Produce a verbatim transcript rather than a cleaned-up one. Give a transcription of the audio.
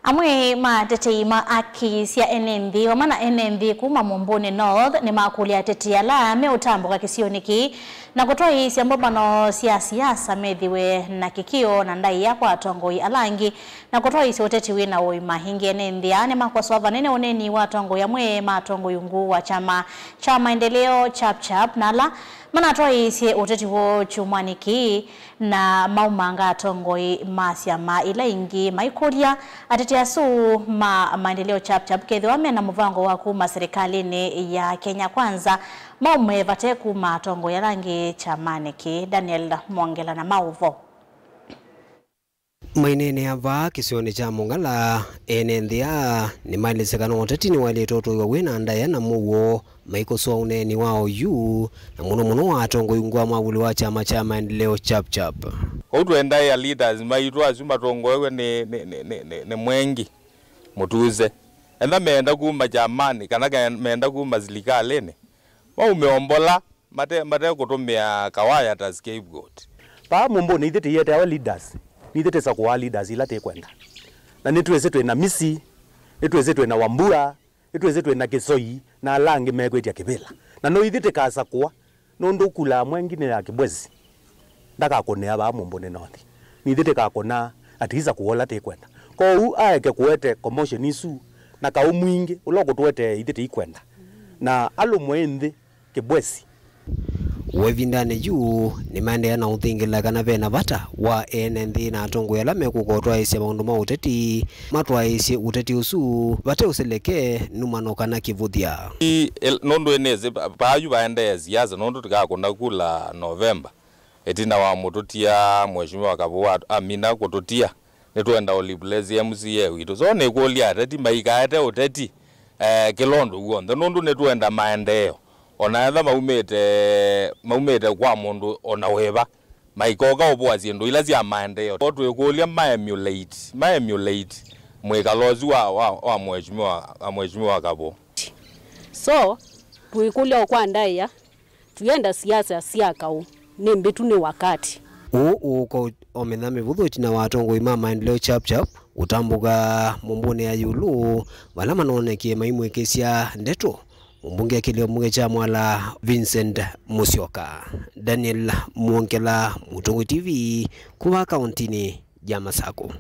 Amwe ma atetei ma aki sya ene nthĩ vamwe na ene nthĩ kuma Mumbuni North nĩmakũlya ateti ala meũtambũka kĩsionĩ kĩĩ na kũtwaĩĩsya mbũmbano sya siasa methĩwe na kĩkĩo na ndaĩa kwa atongoi ala angĩ na kũtwaĩĩsya ũteti wĩ na ũima. Ĩngĩ ene nthĩ aa nĩmakosoa vanene ũneeni wa atongoi amwe ma atongoi ungu wa kyama kya Maendeleo Chap Chap na ala manatwaĩĩsye ũteti woo kyumwanĩ kĩĩ. Na maumanga atongoi ma syama ila ingĩ maikũlya ateti asu ma Maendeleo Chap Chap kethĩwa mena mũvango wa kuma serikalĩnĩ ya Kenya Kwanza maume vate kuma atongoi ala angĩ kyamanĩ kĩĩ. Daniel Mwongela na maũvo. Maineenea vaa kĩsionĩ kya Mũngala, ene nthĩ aa nĩmaelesya kana ũteti nĩwaĩlĩte ũtũĩwa wĩ na ndaĩa na mũuo maikosoa ũneeni wa oyu, na mũno mũno wa atongoi ungu wa mwavuli wa kyama kya Maendeleo Chap Chap. Kwoou twendaĩa leaders maitũ asu matongoew'e nĩ, nĩ, nĩ, nĩ, nĩ, nĩ Mwengi Mũtuse. Enda meenda kuma kyamanĩ kana ke-, meenda kuma silikalĩnĩ, maume o mbola mate, mate kũtũmĩa kawaya ta scapegoat. Vaa Mumbuni ithyĩ tĩyeteawa leaders, nĩ ithyĩ tĩsakũaa leaders ila tĩkwenda. Na nĩtwĩsĩ twĩ na Misi, nĩtwĩsĩ twĩ na Wambua, nĩtwĩsĩ twĩ na Kĩsoi, na ala angĩ mekwĩtya kĩvĩla. Na no ithyĩ tĩkasakũa, nũndũ kula Mwengi nĩ ya Kĩbwesi, ndakakũnĩa vaa Mumbuni North. Nĩ ithyĩ tĩkakũnaa, atĩisa kũola tĩkwenda. Kwoou aeke kũete commotion isu na kaũ mwingĩ ũla ũkũtũetee ithyĩ tĩikwenda. Na alũmwe ĩ nthĩ Kĩbwesi. O ĩvindanĩ yu, nĩmaendeea na ũthingĩla kana ve na vata wa ene nthĩ na atongoi ala mekũka ũtwaĩĩsya maũndũ ma ũteti matwaĩĩsye ũteti ũsu vate ũseleke, numano kana kĩvũthya. I-, el-, nũndũ ĩnĩsĩ pa-, paayu vaendee siasa, nũndũ tũkakũna kula Novemba, ĩtina wa mũtũtia Mheshimiwa Kavũũ amina kũtũtia. Nĩtwenda ũ replace M C A witũ. So nĩkũlya ateti maikaete ũteti, eh, kĩla ũndũ w'onthe, nũndũ nĩtwenda maendeeo. O na etha maumĩte, maumĩte kwa mũndũ o na wĩva, maikoka ũvũa syĩndũ ila sya maendeeo. O twĩkũlya ma emulate, ma emulate mwĩkalo ũsu wa, wa, wa Mheshimiwa, wa Mheshimiwa Kavũũ. So, twĩkũlya o kwa ndaĩa, Tuyenda siasa sya kaũ, nĩ mbĩtu nĩ wakati. Ũũ ũũka ũmina mĩvũthũ ĩtina wa atongoi ma Maendeleo Chap Chap kũtambũka Mumbuni ya ĩũlũ, vala manonekie maimwĩkĩsya ndeto mũmbunge kĩlio mbunge kya Mwala Vincent Musyoka. Daniel Mwongela, Mũtongoi T V, kuma kauntinĩ ya Masakũ.